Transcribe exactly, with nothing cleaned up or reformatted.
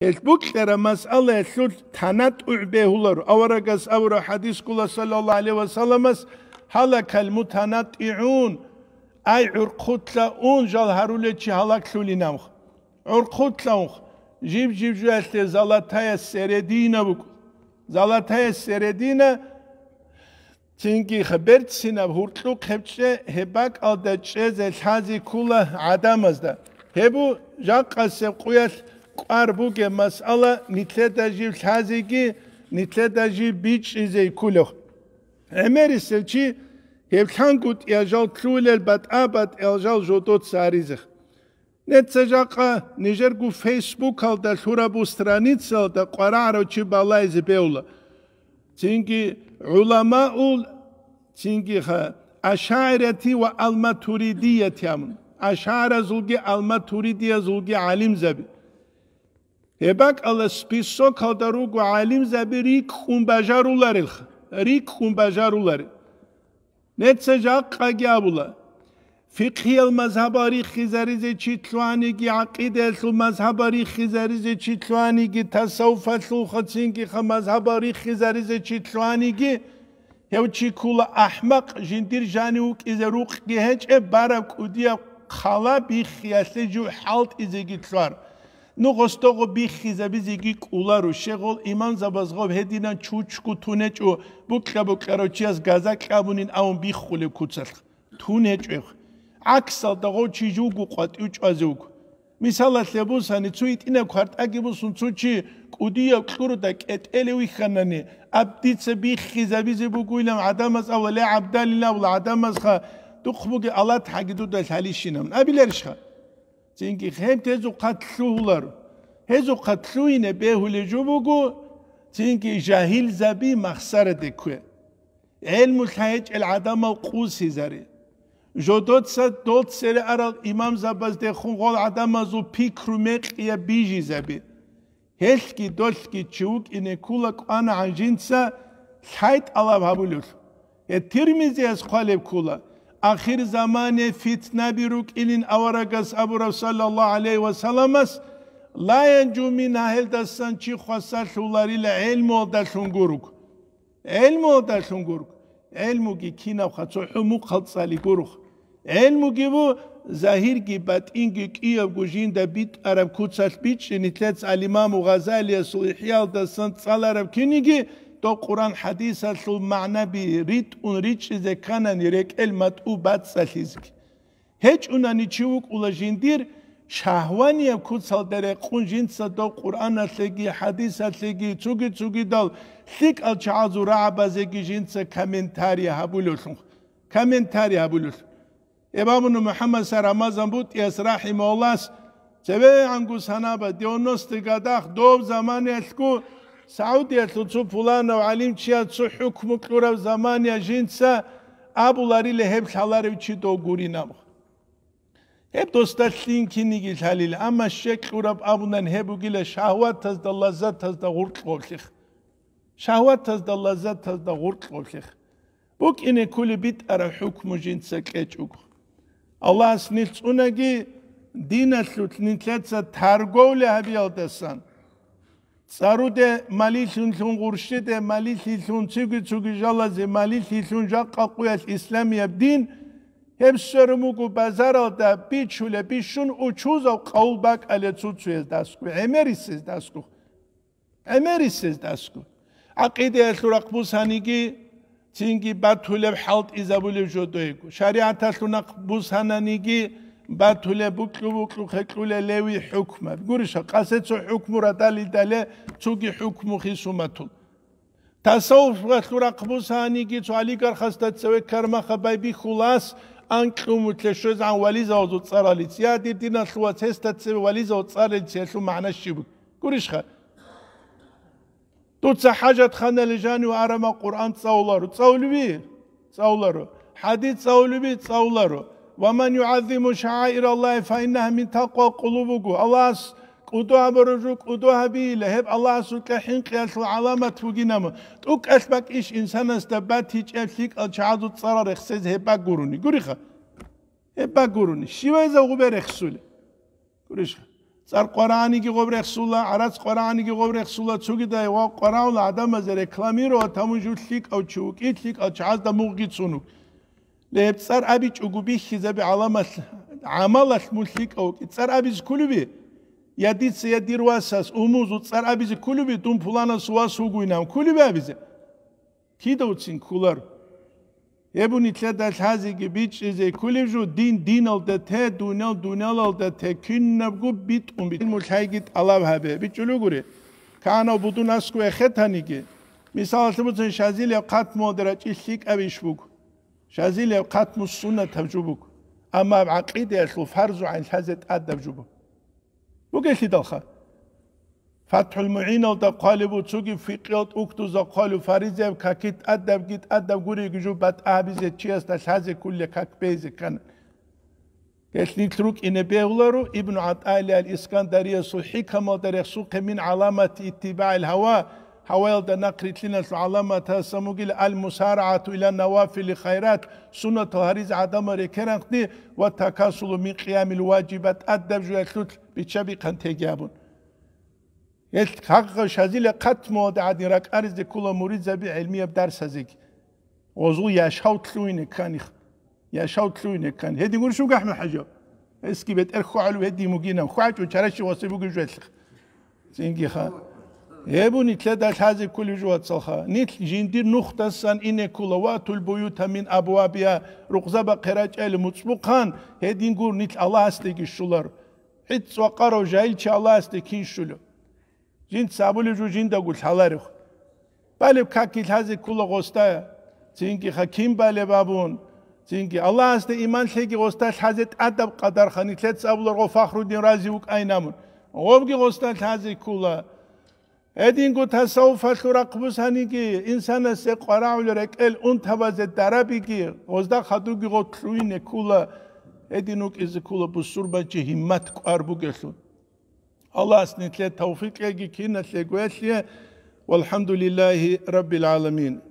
Гьел букьараб масъалаялъулъ танатӀугӀ бегьуларо. Аварагас абураб хӀадис ккола, саллаллагьу гӀалайгьи ва салламас: «Гьалакал мутанатӀигӀун», ай, гӀурхъулъа ун жал гьарулев чи гьалаглъулин абун. ГӀурхъулъа унха, жиб-жиб жоялъе золотая середина буго. Золотая середина, цинги берцинаб гьуркьухъеб чӀей, гьеб бакӀалда чӀезе лъази ккола гӀадамазда. Гьеб бу жакъасеб къуялъ кӀвар бугеб масъала, нилъеда жиб лъазеги, нилъеда жиб бичӀчӀизе кколев. ГӀемерисев чи гьеб лъангутӀияб жал лъугьулел, батӀа-батӀиял жал жодоца гьаризех. Нецца жакъа нижерго фейсбукалда лъурабу страницалда къварагӀарав чи балайзе бегьула. Цинги гӀуламаул, цинги ха, ашагӀирати ва алматуридияти абун. АшагӀаразулги алматуридиязулги гӀалимзаби. Гьеб бакӀалда списокалда руго гӀалимзаби рикӀкӀун бажаруларелха, рикӀкӀун бажаруларел. Нецца жакъаги абула: фикъгьиял мазгьабал риххизаризе чи лъугьаниги, гӀакъидаялъул мазгьабал риххизаризе чи лъугьаниги, тасаввуфалъул хацинги ха мазгьабал риххизаризе чи лъугьаниги, гьев чи ккула ахӀмакъ, жиндир жанив вукӀизе рукъги гьечӀеб, бараб кӀудияб хъала биххиялъе жив хӀалтӀизеги лъугьар. Ну, гъостогъо биххизабизеги кӀоларо, щегъол имамзабаз гъоб гьединан чучго тунечӀо, букьа-букьарав чияс газа кьабунин абун биххулеб куцалъ тунечӀо. ГӀаксалда гъов чи живго къватӀив чӀвазе вуго. Мисалалъе бусани, цо гьитӀинаб квартӀаги бусун, цо чи кӀудияв кьуруда кӀетӀелев вихьанани, аб дица биххизабизе бугоилан гӀадамаз абула, ле, ГӀабдалилан абула гӀадамазха, духъ бугеб алатхӀаги дуда лъалищинабун абиларищха? Цинги гьеб гьезухъа лъугьуларо. Гьезухъа лъугьине бегьулеб жо буго, цинги жагьилзаби махсараде ккве. ГӀелму лъагьечӀел гӀадамал къусизаре. Жодоца дол цере арал имамзабаздехун гъол гӀадамазул пикру мекъияб бижизаби. Гьелъги долъги чи вукӀине ккула кӀванагӀан жинца лъай тӀалаб гьабулев. Гьеб Тирмизияс хъвалеб ккула: ахир замане фитнаби рукӀинин аварагас абураб, саллаллагьу гӀалайгьи ва салламас: «Ла янжу мингьа», гьелдасан чи хвасарлъуларила гӀелмуялдалъун гуруг. ГӀелмуялдалъун гуруг. ГӀелмуги кинабха цо хӀумухъал цӀали гурух. ГӀелмуги бу, загьирги батӀинги кӀиябго жинда битӀараб куцалъ бичӀчӀи, нилъеца ал-Имаму Гъазалиясул ИхӀяалдасан цӀалараб киниги, доб Къуръан хӀадисалъул магӀнаби ритӀун ричӀчӀизе кканани рекӀел матӀу бацӀцӀалъизеги. ГьечӀунани чи вукӀула жиндир шагьванияб куцалда рекъун жинца доб Къуръаналъеги, хӀадисалъеги, цуги-цугидал лъикӀал чагӀазул рагӀабазеги жинца комментарий гьабулевлъун. Комментарий гьабулев. Имамуна МухӀаммад са Рамазан БутӀияс рахӀимагьуллагьас цевегӀанго санаба девяностый годах доб заманаялъго Саудиялъул цо пуланав гӀалимчияс цо хӀукму кьураб замания жинца абуларила гьеб лъаларев чи дов гурин абун. Гьеб досда лъин киниги лъалила, амма щекь кьураб абунан гьеб бугила шагьватазда, лаззатазда гъуркьулъих. Шагьватазда, лаззатазда гъуркьулъих. БукӀине кколеб битӀараб хӀукму жинца кьечӀого. Аллагьас нилъ цӀунаги, диналъулъ нилъеца торговля гьабиялдасан. ЦӀаруде малилъунлъун, гъурщиде малилъилъун, цуги-цуги жалазе малилъилъун жакъа къуялъ исламияб дин, гьеб сверун буго базаралда бичулеб бищун учузал къавул бакӀале цуцуяздасго, гӀемерисездасго. ГӀемерисездасго. ГӀакъидаялъул рахъ бусаниги, цинги батулеб хӀалтӀизабулеб жо дойго. ШаригӀаталъул рахъ бусананиги, батулеб букьу-букьухъе кьулел леви хӀукмаб. Гуриша, къасе цо хӀукму радалидале, цоги хӀукму хисуматул. Тасаввуфалъул рахъ бусаниги, цо олигархасда цеве кармаха байбихьулас анкьумутлъе щвезегӀан вализавазул цӀаралиц. Я, дир диналъул вац, гьесда цеве вализавал цӀаралиц, гьелъул магӀна щиб бугеб? Гурищха? Дуца хӀажатханале жанив арама Къуръан цӀалуларо, цӀалулеби? ЦӀалуларо. ХӀадис цӀалулеби? ЦӀалуларо. «Ва ман югӀаззиму шагӀаираллагьи фа иннагьа мин такъвал къулуб» буго. Аллагьас кӀудо гьабураб жо кӀудо гьабейила, гьеб Аллагьасукьа хӀинкъиялъул гӀаламат бугинаб. ТӀукӀалъ бакӀищ инсанасда батичӀеб лъикӀал чагӀазул цӀарал рехсез гьеб бакӀ гурони? Гуриха? Гьеб бакӀ гурони. Щивайзав гъубе рехсулеб? Гурищха? ЦӀар къварагӀаниги гъоб рехсула, гӀарац къварагӀаниги гъоб рехсула, цогидай ва къварагӀула гӀадамазе рекламировать гьабун жив лъикӀав чи вукӀин, лъикӀал чагӀазда мугъги цунуг. Гьеб цӀар абичӀого бихьизаби гӀаламат-, гӀамалалъ мун лъикӀав вукӀин. ЦӀар абизе кколеби? Я дица, я дир васас, умузу цӀар абизе кколеби, дун пуланасул вас вугоинан, кколеби абизе? Кидавцин кколар. Гьеб нилъеда лъазеги бичӀчӀизе кколеб жо, дин диналда те, дуниял дуниялалда те, кинабго битӀун битӀун. ГӀилму лъайги тӀалаб гьабе. БичӀчӀулев гури, кагьанав будун аскӀове хетаниги, мисалалъе буцин, шазилаб хъатмуялда рачӀи лъикӀаб иш буго. Шазилаб хъатму суннатаб жо буго, амма гӀакъидаялъул фарзу гӀайн лъазе тӀадаб жо буго. Бугелъидалха. ФатхӀул МугӀиналда хъвалеб буцуги, фикъиял тӀухьдузда хъвалеб, фаризаяб каки тӀадабги тӀадаб гуриги жо батӀа гьабизе чиясда лъазе кколел как бейзе ккана. Гьелъ нилъ рукӀине бегьуларо Ибну ГӀатаилла ал-Искандариясул хӀикамалда рехсухъе: мин гӀаламати иттибагӀил гьава, гьаваялда нахърилълъиналъул гӀаламатасан бугила: ал-мусарагӀату иля навафили хайрат, суннатал гьаризе гӀадамал рекерахъни, ва такасулу мин къиямил важибат, тӀадаб жоялъулъ бичча-бихъан теги абун. Гьелъ хъагъа шазила хъатмуялда гӀадин ракӀаризе ккола муридзаби гӀилмияб дарсазеги. Гъозул яшав лъугьине кканих. Яшав лъугьине ккан. Гьедин гурищ вуго АхӀмад-хӀажи? Гьесги бетӀер хьвагӀулев гьедин вугинан. ХьвагӀичӀо чаращи гъосе бугеб жо гьелъихъ. Цинги ха. Гьеб нилъеда лъазе кколеб жо, вацалха. Нилъ жиндир нухдасан ине ккола: «Ватул буюта мин абвабиха», рукъзабахъе рачӀайилан муцӀбухъан, гьедин гур нилъ Аллагьасдеги щоларо. ГӀицӀ вакъарав жагьил чи Аллагьасде кин щулев? Жинца абулеб жо жиндаго лъаларев. Балеб каки лъазе ккола гъосда, цинги ха кин балеб абун, цинги Аллагьасде иман лъеги гъосда лъазе тӀадаб къадарха, нилъеца абуларго Фахруддин Рази вукӀайин абун, гъобги гъосда лъазе ккола. Гьединго тасаввуфалъул рахъ бусаниги, инсанасе къварагӀул рекӀел унтабазе дарабиги, гъозда хадуги гъоб лъугьине ккола, гьедин вукӀизе ккола бусурбанчи гьиммат кӀвар бугелъул. Аллагьас нилъе тавфикъ кьеги киналъе гвелъе. ВалхӀамдулиллагьи раббил гӀаламин.